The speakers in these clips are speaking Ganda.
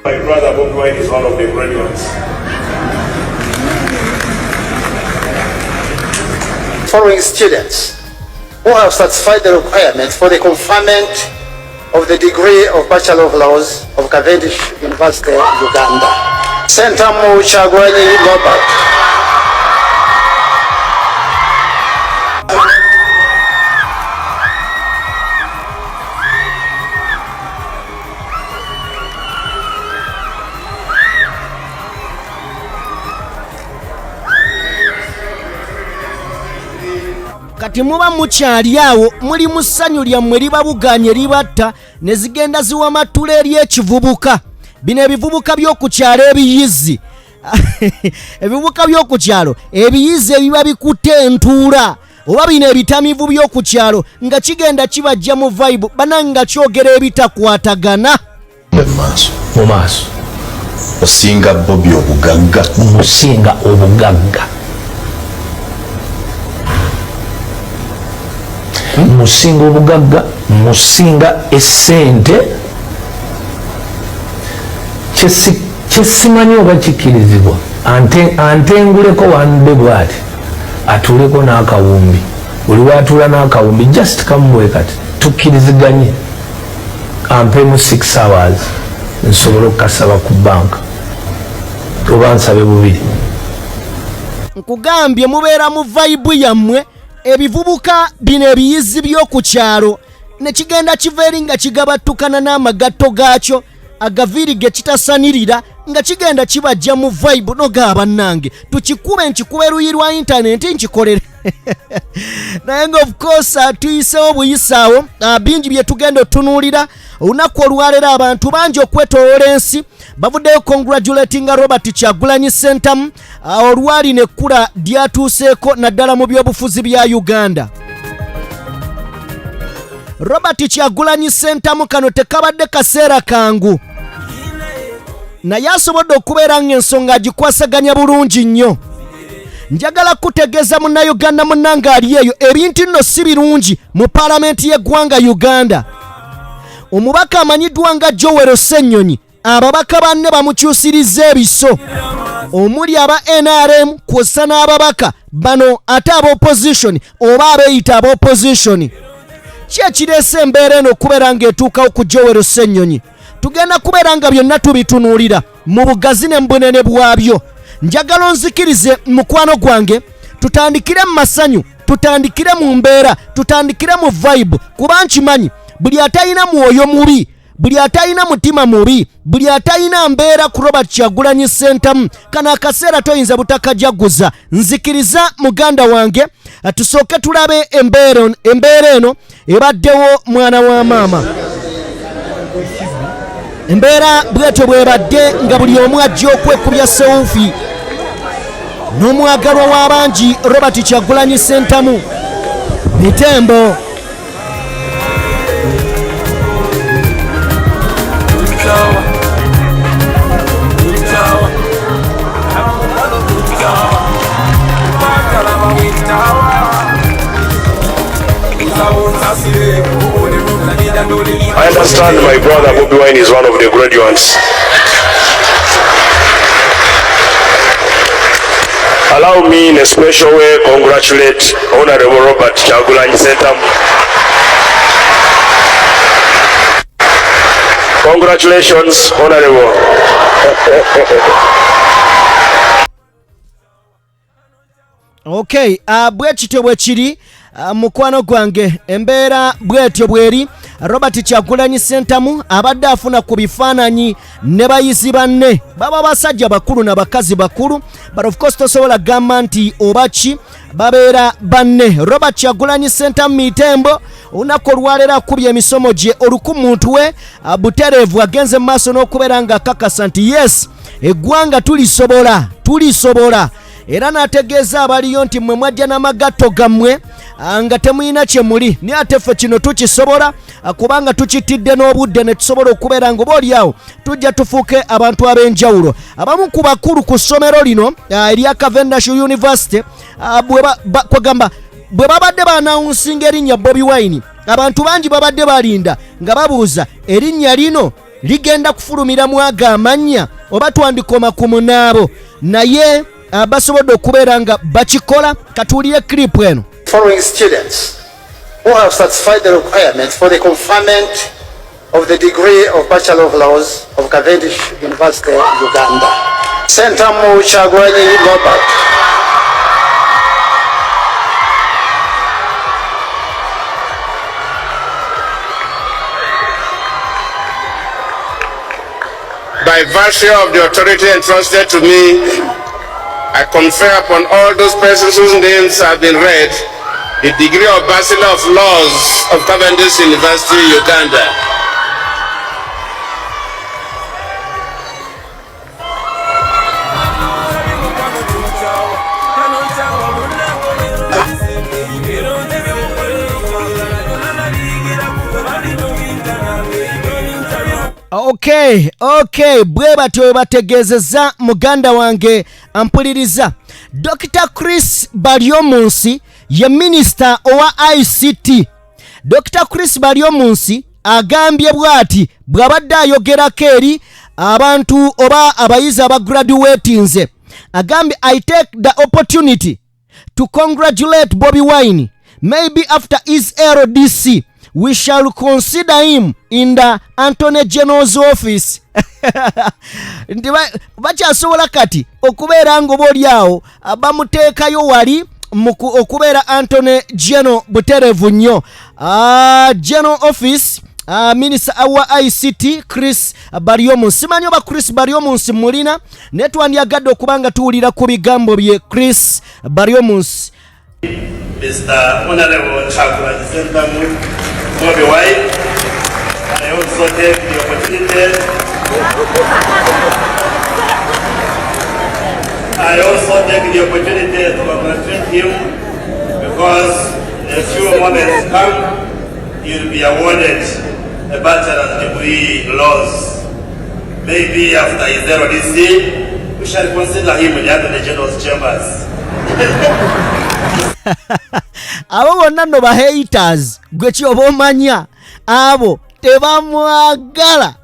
My brother Bobi Wine is one of the graduates. Following students who have satisfied the requirements for the conferment of the degree of Bachelor of Laws of Cavendish University, Uganda. Sentamu Kyagulanyi Robert. Kati muba mukyali awo muli mu ssanyu lyammwe libabuganye libatta ne zigenda ziwamattula eri ekivubuka. Bino ebivubuka by'oku kyalo ebiyizi, ebivubuka by'oku kyalo ebiyizi ebiba bikutte entuula oba bino ebitamivu by'oku kyalo nga kigenda kibajja mu vibe banange nga kyogera ebitakwatagana. Mu maaso osinga Bobi obugagga. Musinga obugagga, musinga obugagga, musinga esente. Kyesimanyi oba kikkirizibwa antenguleko wande bwati atuuleko n'akawumbi, buli watuula n'akawumbi just kamuwe. Kati tukkiriziganye ampemu 6 hours nsobole okukasaba ku banka oba nsabe bubiri. Nkugambye mubeera mu vibe yammwe, ebivubuka bino ebiyizi by'oku kyalo ne kigenda kiva eri nga kigabattukana n'amagatto gaakyo agaviiri ge kitasanirira nga kigenda kibajja mu vibe. Noga bannange tukikube, nkikube luyi lwa intaneti nkikolere, naye nga of course tuyisewo buyisaawo. Bingi bye tugenda otunuulira olunaku olwaleero. Abantu bangi okwetoloola ensi bavuddeyo congratulatinga Robert Kyagulanyi Ssentamu olwalina ekkula lyatuuseeko naddala mu byobufuzi bya Uganda. Robert Kyagulanyi Ssentamu, kano tekabadde kaseera kangu, naye asobodde okubeera ng'ensonga agikwasaganya bulungi nnyo. Njagala kutegeeza Munnayuganda munnange ali eyo, ebintu nno si birungi mu paalamenti y'eggwanga Uganda. Omubaka amanyiddwa nga Joel Ssennyonyi, ababaka banne bamukyusiriza ebiso, omuli aba NRM kwossa n'ababaka bano ate aba opposition oba abeeyita aba opposition. Ki ekireese embeera eno okubeera ng'etuukawo ku Joel Ssennyonyi? Tugenda kubeera nga byonna tubitunuulira mu bugazi ne mu bunene bwabyo. Njagala onzikirize mukwano gwange, tutandikire mu masanyu, tutandikire mu mbeera, tutandikire mu vibe, kuba nkimanyi buli atalina mwoyo mubi, buli atalina mutima mubi, buli atalina mbeera ku Robert Kyagulanyi Ssentamu, kano akaseera toyinza butakajaguza. Nzikiriza muganda wange tusooke tulabe embeera eno ebaddewo. Mwana wa maama, embeera bwetyo bwebadde nga buli omu ajja okwekubya selfie n'omwagalwa w'abangi Robert Kyagulanyi Ssentamu Mitembo. I understand my brother Bobi Wine is one of the graduates. Allow me in a special way congratulate Honorable Robert Kyagulanyi Ssentamu. Congratulations, Honorable. Okay, bwe kityo bwe kiri, mukwano gwange, embeera bwetyo bweri. Robert Kyagulanyi Ssentamu abadde afuna ku bifaananyi ne bayizi banne, baba basajja bakulu na bakazi bakulu, but of course tosobola gamba nti oba ki, babeera banne. Robert Kyagulanyi Ssentamu Mitembo olunaku olwaleero akubye emisomo gye oluku we butereevu, agenze mu maaso n'okubeera ng'akakasa nti yes, eggwanga tulisobola, tulisobola, era n'ategeeza abaliyo nti mmwe mwajja n'amagatto gammwe nga temulina kye muli, naye ate ffe kino tukisobola, kubanga tukitidde n'obudde ne tusobola okubeera nga oba oliawo tujja tufuuke abantu ab'enjawulo. Abamu ku bakulu ku ssomero lino erya Cavendish University, kwegamba bwe babadde banawunsinga erinnya Bobi Wine, abantu bangi babadde balinda nga babuuza erinnya lino. Ligenda kufulumira mu ago amannya oba twandikoma ku munaabo, naye basobodde okubeera nga bakikola. Katuwulire clip eno. Following students who have satisfied the requirements for the conferment of the degree of Bachelor of Laws of Cavendish University, Uganda. Sentamu Kyagulanyi Robert. By virtue of the authority entrusted to me, I confer upon all those persons whose names have been read the degree of Bachelor of Laws of Cavendish University, Uganda. Okay, okay, bwe batyo bwe bategeezezza. Muganda wange ampuliriza, Dr Chris Baryomunsi ye minisita owa ICT. Dr Chris Baryomunsi agambye bw'ati bw'abadde ayogerako eri abantu oba abayizi abagraduatinze, agambye, "I take the opportunity to congratulate Bobi Wine. Maybe after his LDC, we shall consider him in the Attorney General's office." Nti bakyasobola kati okubeera nga oba oli awo bamuteekayo wali okubeera Attorney General buterevu nnyo. General Office. Minisita wa ICT Chris Baryomunsi, simanyi oba Chris Baryomunsi mulina, naye twandyagadde okuba nga tuwulira ku bigambo bye Chris Baryomunsi. Mr. Honorable Kyagulanyi Ssentamu Bobi Wine. I also take the opportunity. I also take the opportunity to congratulate him because in a few moments come, he will be awarded a bachelor's degree in laws. Maybe after his LDC, we shall consider him in the Attorney General's chambers. Abo bonna nno ba haters, gwe kyoba omanya abo tebamwagala,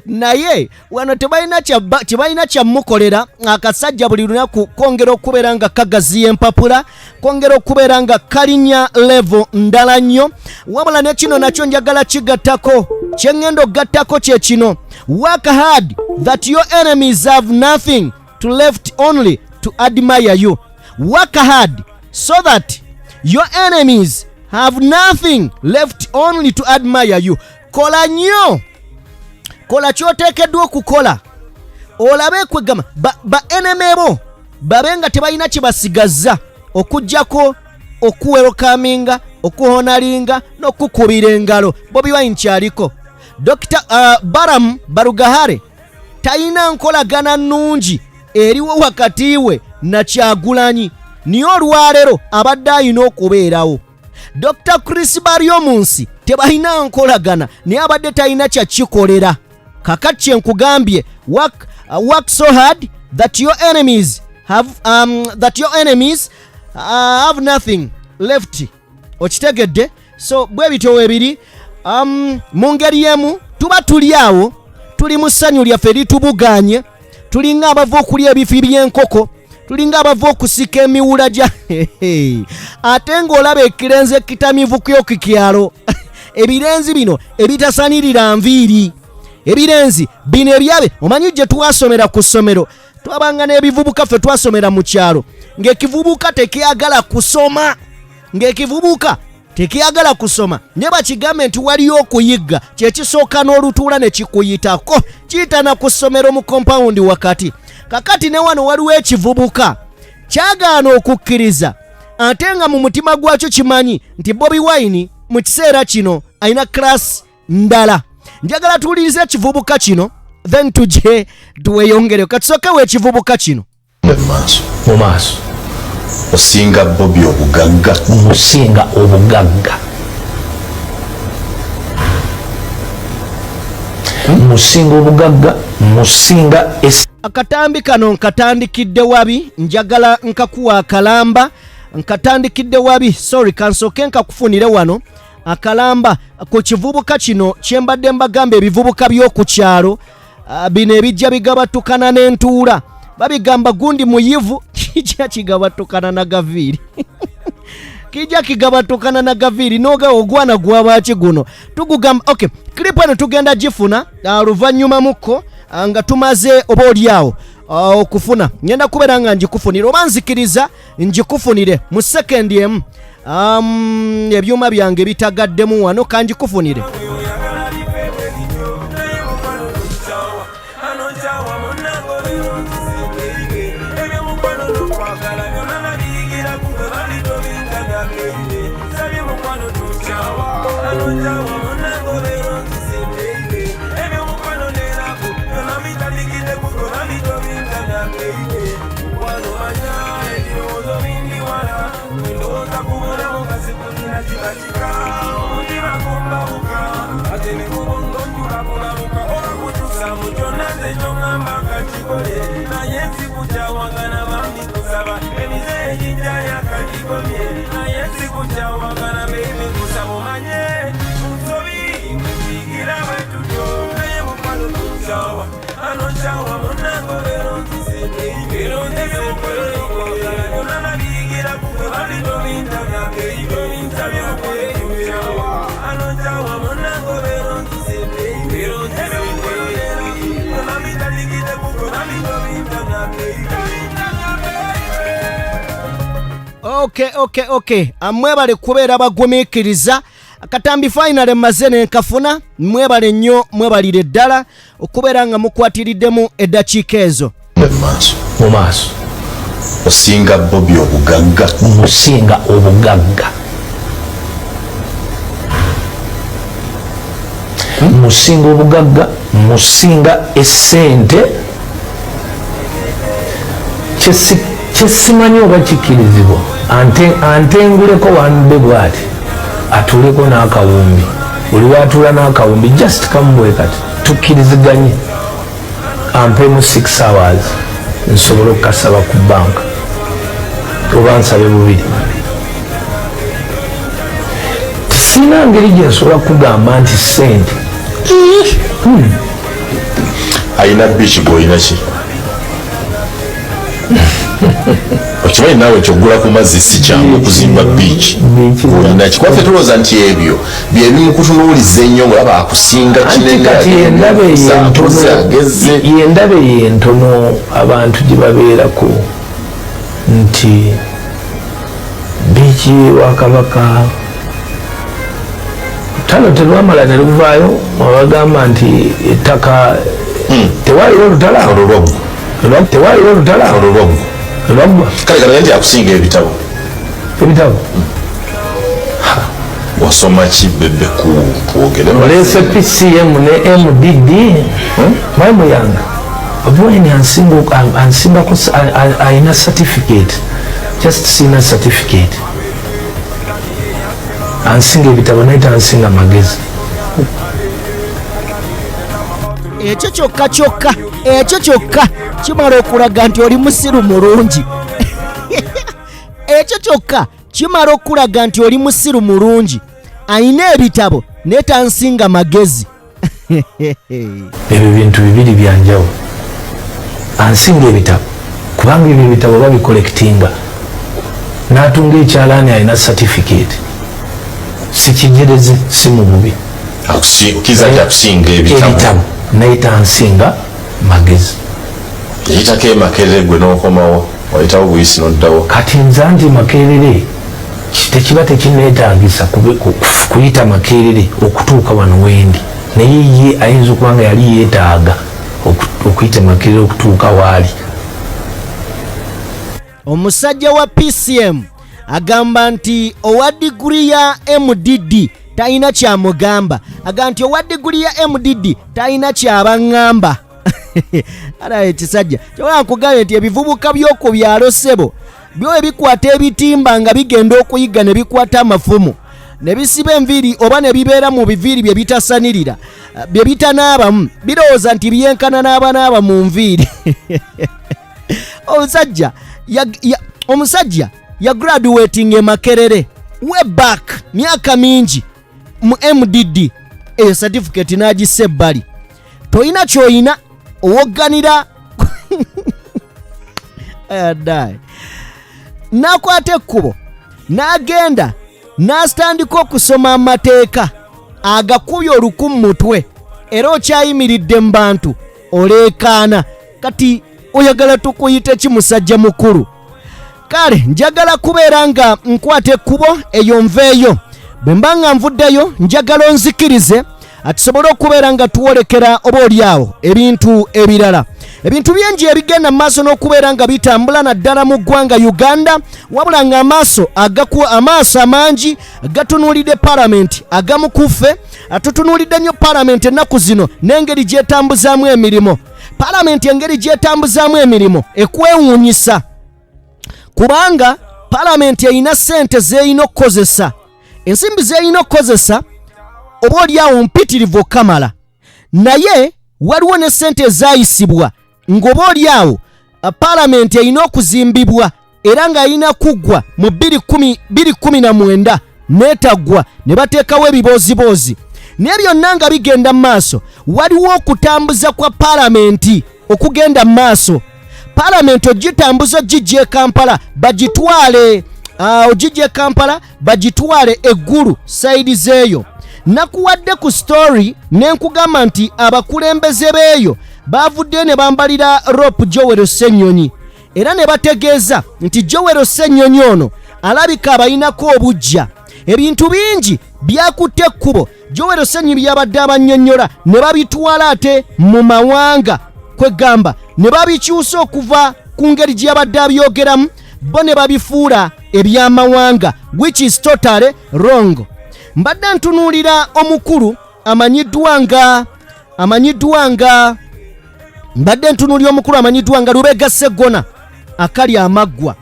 naye wano tebalina tebalina kyamukolera. Akasajja buli lunaku kwongera okubeera nga kagaziya empapula, kwongera okubeera nga kalinya level ndala nnyo. Wabula ne kino nakyo njagala kigattako, kyeŋŋenda okugattako kye kino: work hard that your enemies have nothing to left only to admire you. Work hard so that your enemies have nothing left only to admire you. Kola nnyo, kola kyoteekeddwa okukola, olabe kwegamba ba enemy bo babe nga tebalina kye basigazza okugjako okuwelcominga, okuhonoringa n'okukubira engalo. Bobi Wine kyaliko. Dr Baram Barugahare talina nkolagana nnungi eriwo wakati we na Kyagulanyi, niye olwaleero abadde ayina okubeerawo. Dr Chris Baryomunsi tebalina nkolagana, naye abadde talina kyakikolera. Kakati kyenkugambye, work so hard that your enemies have nothing left. Okitegedde? So bwe bityo webiri. Mu ngeri emu tuba tuli awo, tuli mu ssanyu lyaffe litubuganye, tulinga abava okulya ebifi by'enkoko, tulinga abava okusika emiwula gya, ate ng'olaba ekirenzi ekitamivu ku kyalo, ebirenzi bino ebitasanirira nviiri, ebirenzi bino ebyabe. Omanyi gye twasomera ku ssomero twabanga n'ebivubuka, ffe twasomera mu kyalo, ng'ekivubuka tekyagala kusoma, ng'ekivubuka tekyagala kusoma, naye bakigambe nti waliyo okuyigga, kyekisooka n'olutuula ne kikuyitako, kiyitana ku ssomero mu kompawundi wakati. Kakati ne wano waliwo ekivubuka kyagaana okukkiriza, ate nga mu mutima gwakyo kimanyi nti Bobi Wine mu kiseera kino alina class ndala. Njagala tuwulirize ekivubuka kino, then tujje tuweyongere. Katusookewo ekivubuka kino. Maaso. Mu maaso. Osinga Bobi obugagga? Musinga obugagga, musinga obugagga, musinga. Akatambi kano nkatandikidde wabi, njagala nkakuwa akalamba. Nkatandikidde wabi, sorry, kansooke nkakufunire wano. Akalamba ku kivubuka kino kyembadde mbagamba, ebivubuka by'oku kyalo bino ebijja bigabatukana n'entuula, babigamba gundi muyivu, kijja kigabatukana na gaviiri, kijja kigabatukana na gaviiri noga ogwana gwabaki guno tugugamba. Ok, clip eno tugenda gifuna luvannyuma mukko nga tumaze oba oliawo okufuna. Ngenda kubeera nga ngikufunira oba nzikiriza ngikufunire mu sekendi emu. Ebyuma byange bitagaddemu wano, kanjikufunire. Ok, mwebale kubeera bagumiikiriza. Akatambi finally mmaze nenkafuna. Mwebale nnyo, mwebalire ddala okubeera nga mukwatiriddemu eddakiika ezo. Mu maaso. Mu maaso. Osinga Bobi obugagga? Musinga obugagga, musinga obugagga, musinga esente. Kyesimanyi oba kikkirizibwa, antenguleko wande bwati, atuuleko n'akawumbi, buli watuula n'akawumbi just kamu bwe kati, tukkiriziganye ampemu 6 hours nsobole okukasaba ku banka oba nsabe bubiri. Sina ngeri gyensobola kugamba nti sente. Alina beach, gwe olina ki? Okimanyi naawe nti ogula ku mazzi si kyangu okuzimba beach. Beach. Olina ki? Kwaffe tulowooza nti ebyo byebimukutunuuliza ennyo, ngaolaba akusinga Anti kinene. Kati endaba eyo entono, Ageze. Yendaba eyo entono abantu gye babeerako nti beach wa Kabaka talo telwamala ne luvaayo, wabagamba nti ettaka tewaliwo olutala. Olwo lwaggwa. Tewaliwo olutala. Olwo lwaggwa. Lwaggwa. Kale kale nti akusinga ebitabo. Ebitabo? Wasoma ki, Bebe? Ku twogere. Oleese PCM ne MDD. Mwai muyanga Bobi ansingako, alina certificate, just sina certificate. Ansinga ebitabo naye tansinga magezi. Ekyo kyokka kyokka, ekyo kyokka kimala okulaga nti oli musiru mulungi. Ekyo kyokka kimala okulaga nti oli musiru mulungi. Ayina ebitabo naye tansinga magezi. Ebyo bintu bibiri byanjawulo. Ansinga ebitabo kubanga ebyo ebitabo babicollectinga n'atunga ekyalaani, alina certificate. Sikijereze, si mu bubi. Okkiriza nti akusinga ebitabo? Ebitabo, naye tansinga magezi. Yayitako emakerere gwe n'okomawo, wayitawo buyisi n'oddawo. Kati nze nti Makerere tekiba tekineetagisa kuyita Makerere okutuuka wano wendi, naye ye ayinza okuba nga yali yeetaaga okuyita Makerere okutuuka waali. Omusajja wa PCM agamba nti owa diguri ya MDD talina kyamugamba. Agamba nti owa diguri ya MDD talina kyabaŋŋamba. Ala ekisajja kyoba nkugambye nti ebivubuka by'oku byalo, ssebo, byo ebikwata ebitimba nga bigenda okuyiga ne bikwata amafumu ne bisiba enviiri oba ne bibeera mu biviiri bye bitasanirira, bye bitanaabamu, birowooza nti byenkana n'abanaaba mu nviiri. Omusajja ya graduating e Makerere way back, myaka mingi. mu MDD eyo certificate n'agissa ebbali. Tolina ky'olina owogganira adai. N'akwata ekkubo n'agenda n'asitandika okusoma amateeka agakubye oluku mu mutwe, era okyayimiridde mu bantu oleekaana. Kati oyagala tukuyite ki, musajja mukulu? Kale njagala kubeera nga nkwata ekkubo eyo nveeyo. Bwe mba nga nvuddeyo, njagala onzikirize tusobole okubeera nga tuwolekera oba oliawo ebintu ebirala, ebintu bingi ebigenda mu maaso n'okubeera nga bitambula naddala mu ggwanga Uganda, wabula nga amaaso amaaso amangi gatunuulidde palamenti. Agamu ku ffe tutunuulidde nnyo palamenti ennaku zino n'engeri gyetambuzaamu emirimu. Palamenti engeri gyetambuzaamu emirimu ekwewuunyisa, kubanga palamenti erina ssente z'erina okukozesa, ensimbi z'erina okukozesa oba oliawo mpitirivu okukamala, naye waliwo ne ssente ezaayisibwa ng'oba oliawo palamenti erina okuzimbibwa era ng'alina kuggwa mu 2019 neetaggwa ne bateekawo ebibooziboozi. Naye byonna nga bigenda mu maaso, waliwo okutambuza kwa palamenti okugenda mu maaso. Palamenti ogitambuza ogijja e Kampala bagitwale, ogijja e Kampala bagitwale eggulu side zeeyo. Nakuwadde ku story ne nkugamba nti abakulembeze beeyo bavuddeyo ne bambalira rope Joel Ssennyonyi, era ne bategeeza nti Joel Ssennyonyi ono alabika abayinako obuggya. Ebintu bingi byakutte ekkubo Joel Ssennyonyi byabadde abannyonnyola ne babitwala ate mu mawanga, kwegamba ne babikyusa okuva ku ngeri gye yabadde abyogeramu, bo ne babifuula ebyamawanga, which is totally wrong. Mbadde ntunuulira omukulu amanyiddwa nga mbadde ntunuulira omukulu amanyiddwa nga Lubega Sseggona akali amaggwa.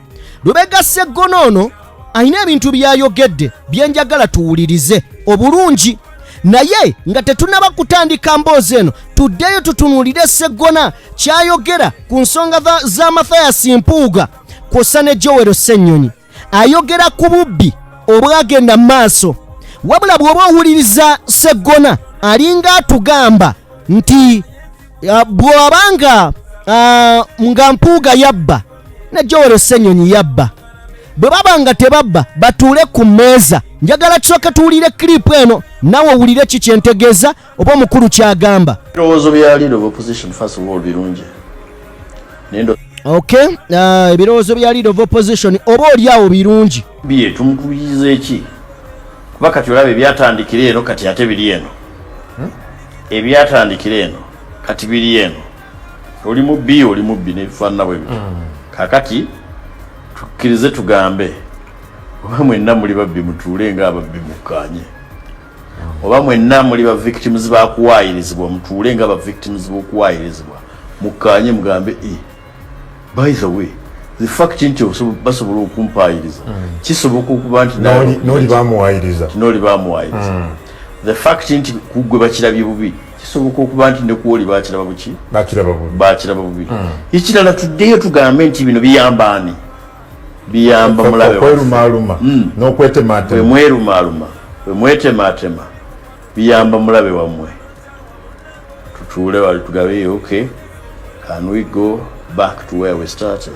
Lubega Sseggona ono alina ebintu by'ayogedde bye njagala tuwulirize obulungi, naye nga tetunaba kutandika mboozi eno, tuddeyo tutunuulire Sseggona kyayogera ku nsonga za Mathias Mpuuga kw'ossa ne Joel Ssennyonyi. Ayogera ku bubbi obwagenda mu maaso, wabula bw'oba owuliriza Sseggona alinga atugamba nti bw'obanga nga Mpuuga yabba ne Joel Ssennyonyi yabba, bwe baba nga tebabba batuule ku mmeeza. Njagala tusooke tuwulire clip eno, nawe owulire ki kyentegeeza oba omukulu kyagamba. Ebirowoozo bya leader of opposition, first of all, birungi, naye Okay, ebirowoozo bya leader of opposition oba oli awo birungi. Bye tumukubiriza eki? Kuba kati olaba ebyatandikira eno kati ate biri eno, ebyatandikira eno kati biri eno, oli mubbi, oli mubbi, nebifaanana bwe bityo. Kakati tukkirize tugambe oba mwenna muli babbi, mutuule ng'ababbi mukkaanye, oba mwenna muli ba victims bakuwaayirizibwa, mutuule nga ba victims b'okuwaayirizibwa mukkaanye, mugambe, "Eh, by the way, the fact nti basobola okumpaayiriza, kisoboka okuba nti N'oli bamuwaayiriza. N'oli bamuwaayiriza. The fact nti kuggwe bakirabye bubi, kisoboka okuba nti ne kwoli bakiraba buki? Bakiraba bubi. Bakiraba bubi. Ekirala, tuddeyo tugambe nti bino biyamba ani? Biyamba mulabe waffe. Okwerumaaluma n'okwetematema. Bwe mwerumaaluma, bwe mwetemaatema, biyamba mulabe wammwe. Tutuule wali tugabe, okay, can we go back to where we started?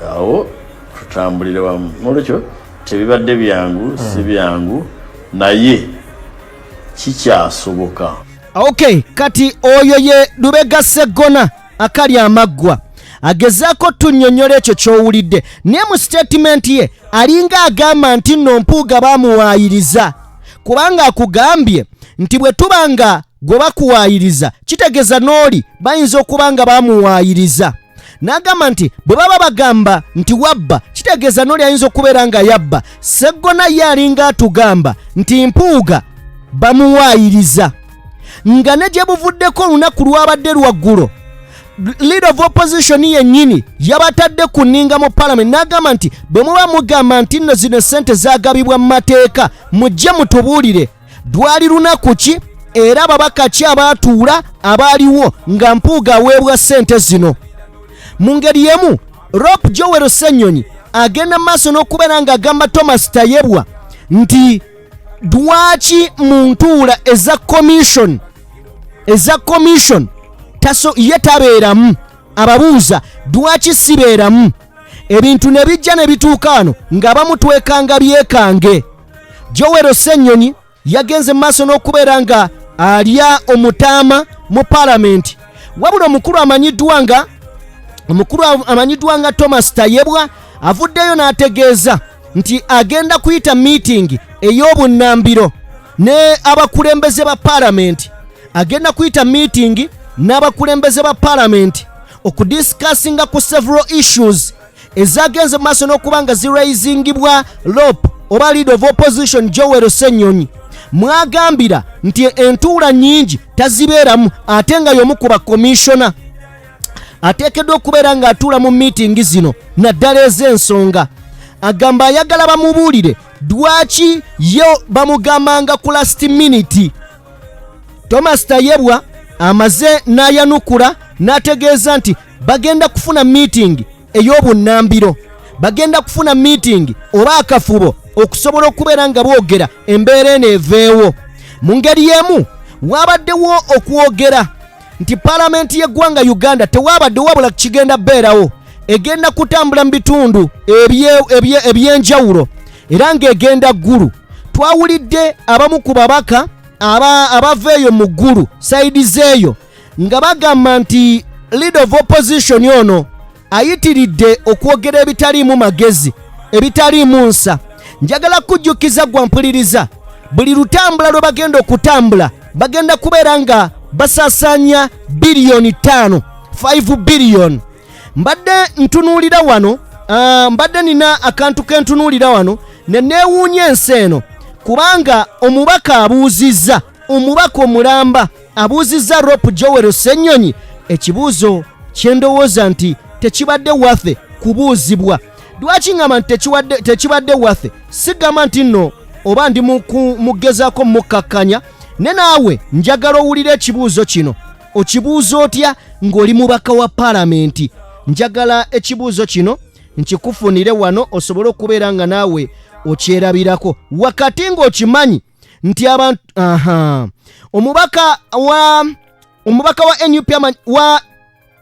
Awo tutambulire wamu. Nolwekyo tebibadde byangu, si byangu, naye kikyasoboka. Okay, kati oyo ye Lubega Sseggona akali amaggwa agezaako tunnyonnyola ekyo ky'owulidde, naye mu statement ye alinga agamba nti nno Mpuuga bamuwaayiriza, kubanga akugambye nti bwe tuba nga gwe bakuwaayiriza kitegeeza n'oli bayinza okuba nga bamuwaayiriza. N'agamba nti bwe baba bagamba nti wabba kitegeeza n'oli ayinza okubeera nga yabba. Sseggona ye alinga atugamba nti Mpuuga bamuwaayiriza, nga ne gye buvuddeko olunaku lwabadde lwaggulo, leader of opposition yennyini yabatadde ku nninga mu parliament n'agamba nti bwe muba mugamba nti nno zino ssente zagabibwa mu mateeka, mujje mutubuulire lwali lunaku ki era ababaka ki abaatuula abaaliwo nga Mpuuga aweebwa ssente zino. Mu ngeri y'emu, Rop Joel Ssennyonyi agenda mu maaso n'okubeera ng'agamba Thomas Tayebwa nti Lwaki mu ntuula eza commission, eza commission taso ye tabeeramu? Ababuuza, lwaki sibeeramu? Ebintu ne bijja ne bituuka wano ng'abamu twekanga byekange. Joel Ssennyonyi yagenze mu maaso n'okubeera nga alya omutaama mu palamenti, wabula omukulu amanyiddwa nga Thomas Tayebwa avuddeyo n'ategeeza nti agenda kuyita meeting ey'obunnambiro ne abakulembeze ba palamenti. Agenda kuyita meeting n'abakulembeze ba palamenti okudiscussinga ku several issues ezagenze mu maaso n'okuba nga ziraisingibwa LOP oba Leader of Opposition Joel Ssennyonyi, mwagambira nti entuula nnyingi tazibeeramu, ate nga y'omu ku bakomishona ateekeddwa okubeera ng'atuula mu miitingi zino, naddala ez'ensonga. Agamba ayagala bamubuulire lwaki ye bamugambanga ku last minute. Thomas Tayebwa amaze n'ayanukula n'ategeeza nti bagenda kufuna meeting ey'obunnambiro, bagenda kufuna meeting oba akafubo okusobola okubeera nga boogera embeera eno eveewo. Mu ngeri y'emu, wabaddewo okwogera nti paalamenti y'eggwanga Uganda tewabadde, wabula kigenda beerawo, egenda kutambula mu bitundu ebyenjawulo era ng'egenda Ggulu. Twawulidde abamu ku babaka abava eyo mu Ggulu, side zeeyo, nga bagamba nti Leader of Opposition ono ayitiridde okwogera ebitaliimu magezi, ebitaliimu nsa. Njagala kujjukiza gwa mpuliriza, buli lutambula lwe bagenda okutambula bagenda kubeera nga basaasaanya biliyoni 5, 5 biliyoni. Mbadde ntunuulira wano, mbadde nina akantu ke ntunuulira wano ne neewuunya ensi eno, kubanga omubaka abuuzizza, omubaka omulamba abuuzizza LOP Joel Ssennyonyi ekibuuzo kye ndowooza nti tekibadde worth kubuuzibwa. Lwaki ngamba nti tekibadde worth? Sigamba nti nno oba ndi mugezaako mukkakkanya, ne naawe njagala owulire ekibuuzo kino. Okibuuza otya ng'oli mubaka wa paalamenti? Njagala ekibuuzo kino nkikufunire wano osobole okubeera nga naawe okyerabirako wakati ng'okimanyi nti abantu, aha, omubaka wa NUP wa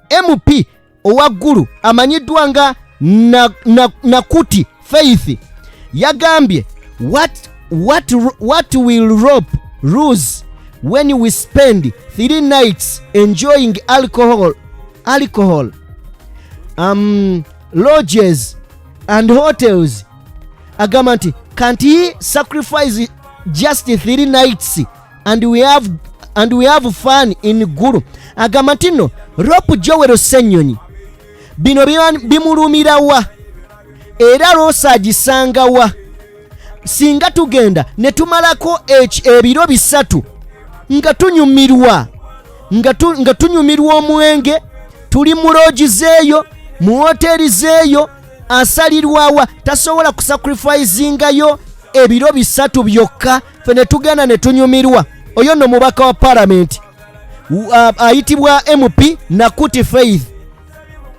MP owa Ggulu amanyiddwa nga Nakuti Faith yagambye, What will LOP lose when we spend 3 nights enjoying alcohol, lodges and hotels?" Agamba nti, "Can't he sacrifice just 3 nights and we have fun in Gulu?" Agamba nti nno LOP Joel Ssennyonyi bino bimulumirawa era loss agisangawa singa tugenda ne tumalako ebiro 3 nga tunyumirwa, nga tunyumirwa omwenge, tuli mu lodge zeeyo, mu woteeri zeeyo? Asalirwawa? Tasobola kusacrificingayo ebiro 3 byokka ffe ne tugenda ne tunyumirwa? Oyo nno mubaka wa palamenti ayitibwa MP Nakuti Faith,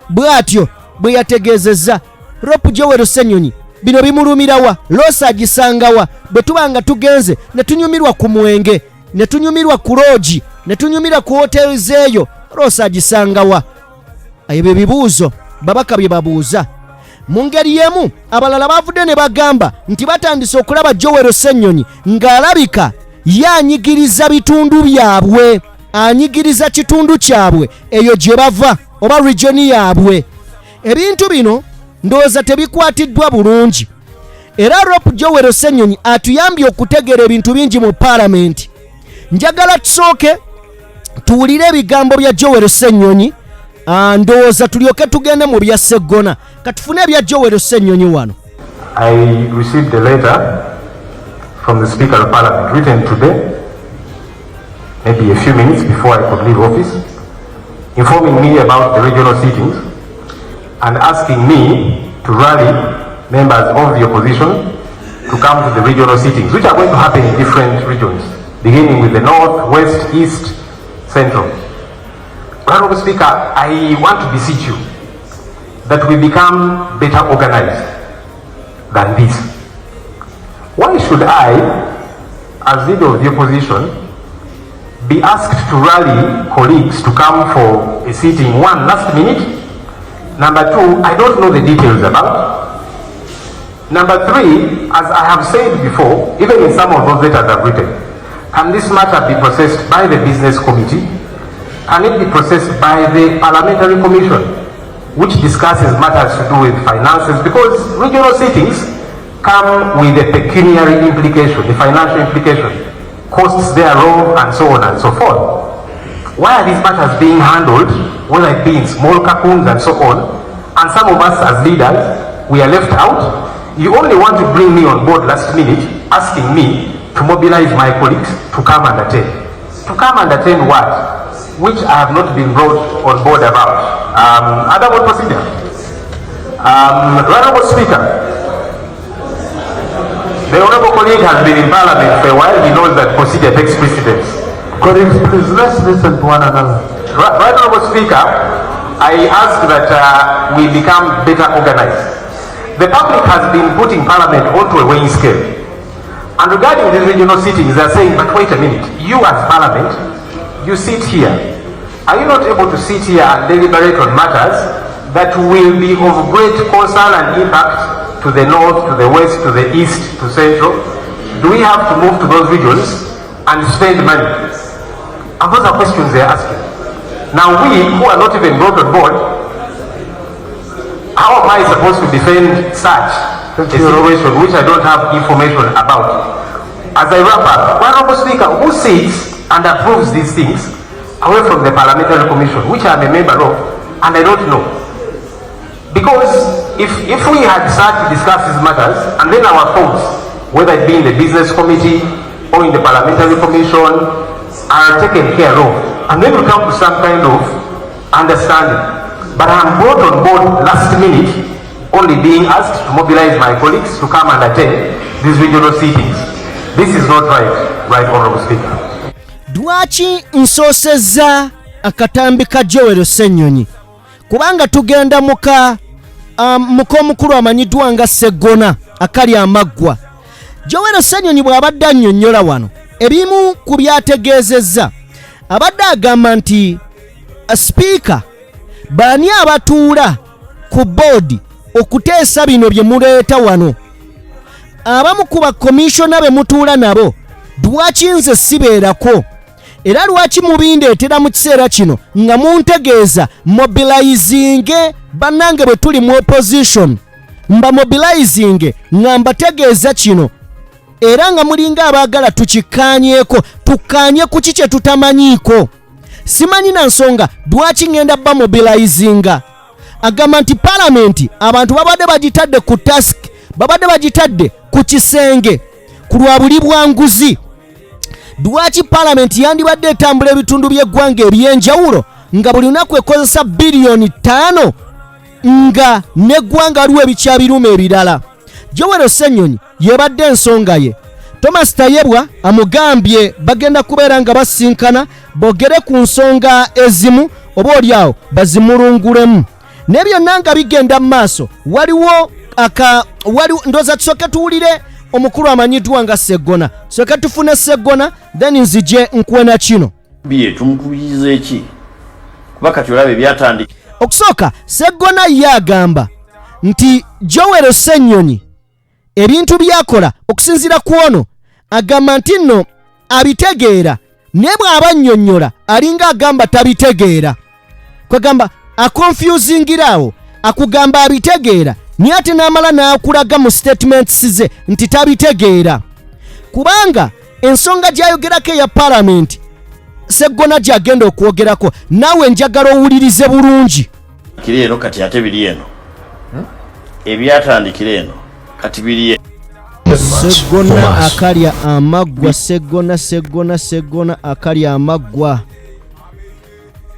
bw'atyo bwe yategeezezza. LOP Joel Ssenyonyi bino bimulumirawa? Loss agisangawa bwe tuba nga tugenze ne tunyumirwa ku mwenge, ne tunyumirwa ku lodge, ne tunyumirwa ku hoteri zeeyo? Loss agisangawa? Ebyo ebibuuzo babaka bye babuuza. Mu ngeri y'emu, abalala bavudde ne bagamba nti batandise okulaba Joel Ssenyonyi ng'alabika ye anyigiriza bitundu byabwe, anyigiriza kitundu kyabwe eyo gye bava oba region yaabwe. Ebintu bino ndowooza tebikwatiddwa bulungi, era LOP Joel Ssenyonyi atuyambye okutegeera ebintu bingi mu paalamenti. Njagala tusooke tuwulire ebigambo bya Joel Ssenyonyi. Ndowooza tulyoke tugende mu bya Sseggona. Katufune ebya Joel Ssenyonyi wano. I received a letter from the Speaker of Parliament written today, maybe a few minutes before I could leave office, informing me about the regional sittings and asking me to rally members of the opposition to come to the regional sittings, which are going to happen in different regions, beginning with the north, west, east, central. Honorable Speaker, I want to beseech you that we become better organized than this. Why should I as leader of the opposition, be asked to rally colleagues to come for a sitting, one, last minute? Number two, I don't know the details about. Number three, as I have said before, even in some of those letters I've written, can this matter be processed by the business committee? Can it be processed by the parliamentary commission, which discusses matters to do with finances? Because regional sittings come with a pecuniary implication, a financial implication, costs thereof, and so on and so forth. Why are these matters being handled, whether it be in small cocoons and so on, and some of us as leaders, we are left out? You only want to bring me on board last minute, asking me to mobilize my colleagues to come and attend. To come and attend what? Which I have not been brought on board about. Other board procedure. Honorable Speaker, the honorable colleague has been in Parliament for a while. He knows that procedure takes precedence. Colleagues, please, let's listen to one another. Right, Honorable Speaker, I ask that we become better organized. The public has been putting Parliament onto a weighing scale. And regarding these regional sittings, they are saying, but wait a minute, you as Parliament, you sit here. Are you not able to sit here and deliberate on matters that will be of great concern and impact to the north, to the west, to the east, to central? Do we have to move to those regions and spend money? And those are questions they are asking. Now we, who are not even brought on board, how am I supposed to defend such a situation which I don't have information about? As I wrap up, Honorable Speaker, who sits and approves these things away from the Parliamentary Commission, which I am a member of, and I don't know? Because if we had sat to discuss these matters, and then our thoughts, whether it be in the Business Committee or in the Parliamentary Commission, are taken care of, and then we come to some kind of understanding. But I am brought on board last minute, only being asked to mobilize my colleagues to come and attend these regional sittings. This is not right, Right Honorable Speaker. Lwaki nsoosezza akatambi ka Joel Ssenyonyi? Kubanga tugenda muka muk'omukulu amanyiddwa nga Sseggona akali amaggwa. Joel Ssenyonyi bw'abadde annyonnyola wano ebimu ku byategeezezza, abadde agamba nti sipiika, baani abatuula ku boodi okuteesa bino bye muleeta wano? Abamu ku bakomishona be mutuula nabo, lwaki nze sibeerako? Era lwaki mubindeetera mu kiseera kino nga muntegeeza mobilizinge bannange bwe tuli mu opposition, mba mobilizinge nga mbategeeza kino, era nga mulinga abaagala tukikkaanyeeko, tukkaanye ku ki kye tutamanyiiko? Simanyi na nsonga lwaki ŋŋenda bamobilizinga. Agamba nti palamenti abantu babadde bagitadde ku task, babadde bagitadde ku kisenge ku lwa buli bwanguzi. Lwaki palamenti yandibadde etambula ebitundu by'eggwanga eby'enjawulo nga buli lunaku ekozesa biliyoni 5 nga n'eggwanga waliwo ebikyabiruma ebirala? Joel Ssenyonyi yebadde ensonga ye. Thomas Tayebwa amugambye bagenda kubeera nga basinkana bogere ku nsonga ezimu oba oli awo bazimulungulemu. Naye byonna nga bigenda mu maaso, waliwo aka waliwo ndowooza tusooke tuwulire omukulu amanyiddwa nga Sseggona. Tusooke tufune Sseggona, then nzije nkuwe na kino. Bye tumukubiriza eki? Kuba kati olaba ebyatandika. Okusooka Sseggona ye agamba nti Joel Ssenyonyi ebintu by'akola okusinziira ku ono agamba nti nno abitegeera, naye bw'aba annyonnyola alinga agamba tabitegeera. Kwegamba akonfusingira awo, akugamba abitegeera naye ate n'amala n'akulaga mu statements ze nti tabitegeera, kubanga ensonga gy'ayogerako eya palamenti Sseggona gy'agenda okwogerako naawe njagala owulirize bulungi. Kiri eno kati ate biri eno. Ebyatandikira eno kati biri Sseggona akalya amaggwa, Sseggona, Sseggona, Sseggona akalya amaggwa.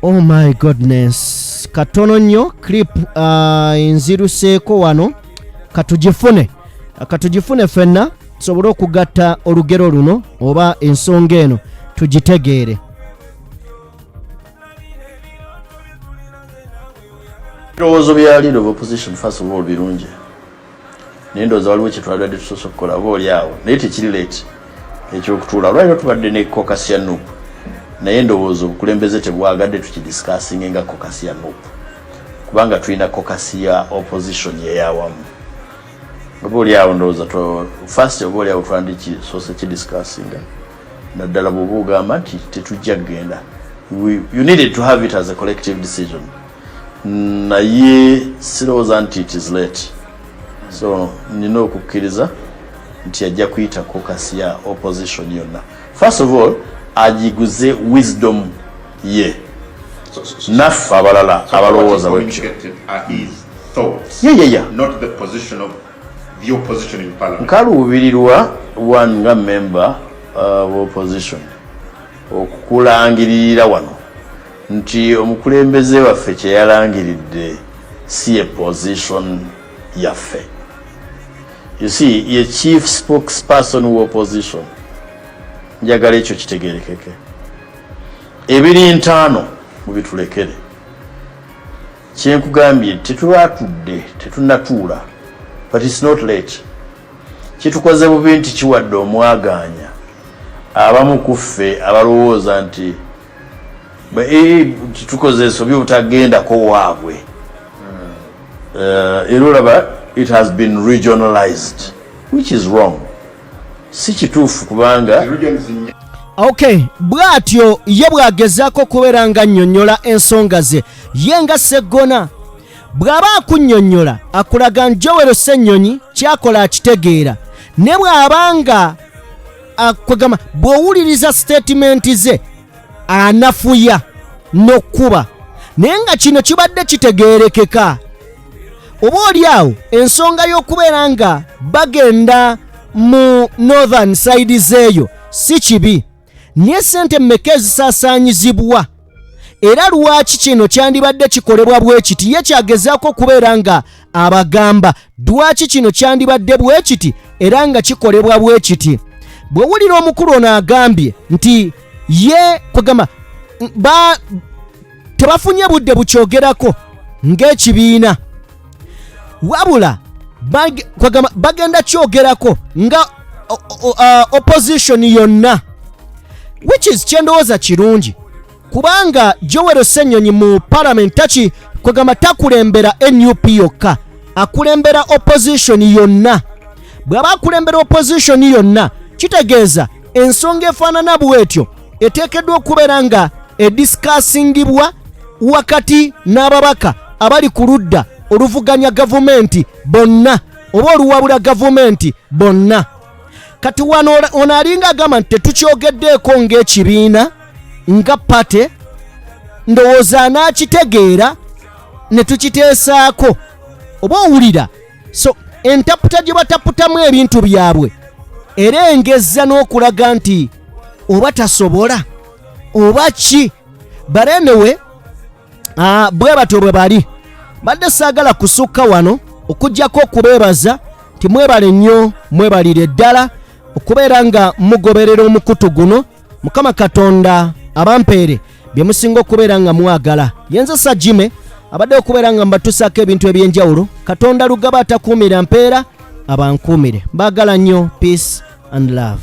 Oh my goodness. Katono nnyo clip nziruseeko wano, katugifune ffenna tusobole okugatta olugero luno oba ensonga eno tugitegeere. Ebirowoozo bya leader of opposition first of all birungi, naye ndowooza waliwo kye twalibadde tusoose okukola oba oli awo, naye tekiri late. Ekyokutuula olwaliro tubadde ne caucus ya NUP, naye ndowooza obukulembeze tebwagadde tukidiscussinge nga caucus ya NUP, kubanga tulina caucus ya opposition eyawamu. Oba oli awo ndowooza first oba oli awo twandikisoose kidiscussinga, naddala bw'oba ogamba nti tetujja kugenda. You needed to have it as a collective decision, naye sirowooza nti it is late. So nina okukkiriza nti ajja kuyita caucus ya opposition yonna. First of all, agiguze wisdom ye naffe abalala abalowooza bwetyo. Not the position of the opposition in parliament. Nkaluubirirwa one nga member of opposition okukulangiririra wano nti omukulembeze waffe kyeyalangiridde si ye position yaffe. You see, ye chief spokesperson wa opposition. Njagala ekyo kitegerekeke. Ebiri ntaano mubitulekere. Kyenkugambye, tetwatudde, tetunatuula, but it's not late. Kitukoze bubi nti kiwadde omwaganya abamu ku ffe abalowooza nti tukoze ensobi obutagendako waabwe. Era olaba it has been regionalized, which is wrong, si kituufu kubanga Okay, bw'atyo ye bw'agezaako okubeera nga nnyonnyola ensonga ze. Ye nga Sseggona bw'aba akunnyonnyola, akulaga nti Joel Ssennyonyi kyakola akitegeera, ne bw'aba nga kwegamba bw'owuliriza sitatimenti ze anafuya n'okkuba, naye nga kino kibadde kitegeerekeka. Oba oli awo ensonga y'okubeera nga bagenda mu northern side zeeyo si kibi, naye sente mmeka ezisaasaanyizibwa, era lwaki kino kyandibadde kikolebwa bwe kiti? Ye kyagezaako okubeera nga abagamba lwaki kino kyandibadde bwe kiti era nga kikolebwa bwe kiti. Bwe wulira omukulu ono agambye nti ye kwegamba ba tebafunye budde bukyogerako ng'ekibiina, wabula kwegamba bagenda kyogerako nga opposition yonna, which is kyendowooza kirungi, kubanga Joel Ssenyonyi mu parliament taki kwegamba takulembera NUP yokka, akulembera opposition yonna. Bw'aba akulembera opposition yonna, kitegeeza ensonga efaanana bw'etyo eteekeddwa okubeera nga ediscussingibwa wakati n'ababaka abali ku ludda oluvuganya gavumenti bonna oba oluwabula gavumenti bonna. Kati wano ono alinga agamba nti tetukyogeddeeko ng'ekibiina, nga party. Ndowooza anaakitegeera ne tukiteesaako oba owulira. So entaputa gye bataputamu ebintu byabwe era engezza n'okulaga nti oba tasobola oba ki. But anyway, bwe batyo bwe bali. Badde saagala kusukka wano okugyako okubeebaza nti mwebale nnyo, mwebalire ddala okubeera nga mugoberera omukutu guno. Mukama Katonda abampeere bye musinga okubeera nga mwagala. Yenze Sajime abadde okubeera nga mbatusaako ebintu ebyenjawulo. Katonda Lugaba atakuumira mpeera abankuumire. Mbaagala nnyo. Peace and love.